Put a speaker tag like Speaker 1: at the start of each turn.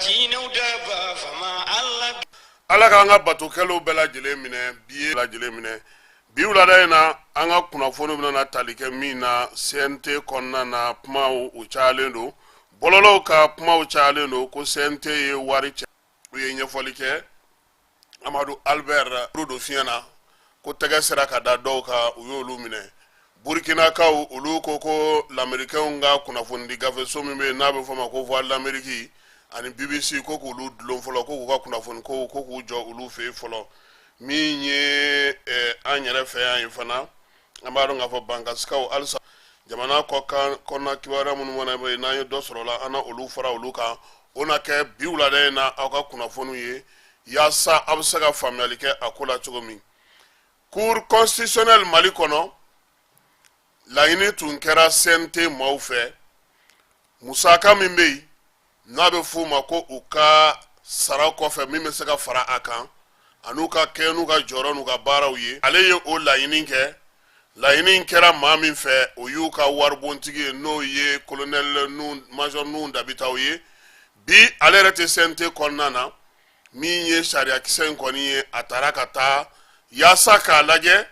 Speaker 1: Jinɛw daba fama Ala.
Speaker 2: Ala k'an ka batokɛlaw bɛɛ lajɛlen minɛ bi ye lajɛlen minɛ bi wulada in na. An ka kunnafoni bɛna tali kɛ min na, CNT kɔnɔna na, kumaw u cayalen don bɔlɔlɔw kan, kumaw cayalen don ko CNT ye wari cɛ. U ye ɲɛfɔli kɛ Amadu Albert don fiɲɛ na ko tɛgɛ sera ka da dɔw kan, u y'olu minɛ. Burukinakaw olu ko ko lamerikɛnw ka kunnafonidi gafeso min bɛ yen n'a bɛ fɔ ma ko Voix de l'Amérique ani BBC, ko k'olu dulon fɔlɔ, ko k'u ka kunnafoni ko k'u jɔ olu fɛ yen fɔlɔ. Min ye an yɛrɛ fɛ yan ye fana, an b'a dɔn k'a fɔ bankasikaw halisa jamana kɔkan kɔnɔna kibaruya minnu mana bɔ yen, n'an ye dɔ sɔrɔ la, an na olu fara olu kan. O na kɛ bi wulada in na aw ka kunnafoniw ye, yaasa aw bɛ se ka faamuyali kɛ a ko la cogo min. Cour constitutionnelle Mali kɔnɔ, laɲini tun kɛra CNT maaw fɛ, musaka min bɛ yen n'a bɛ f'o ma ko u ka sara kɔfɛ min bɛ se ka fara a kan, an'u ka kɛ n'u ka jɔyɔrɔ n'u ka baaraw ye. Ale ye o laɲini kɛ. Laɲini kɛra maa min fɛ, o y'u ka waribontigi ye, n'o ye colonel nu major Nuhu Dabitaw ye. Bi ale yɛrɛ tɛ CNT kɔnɔna na. Min ye sariyakisɛ in kɔni ye, a taara ka taa yaasa k'a lajɛ.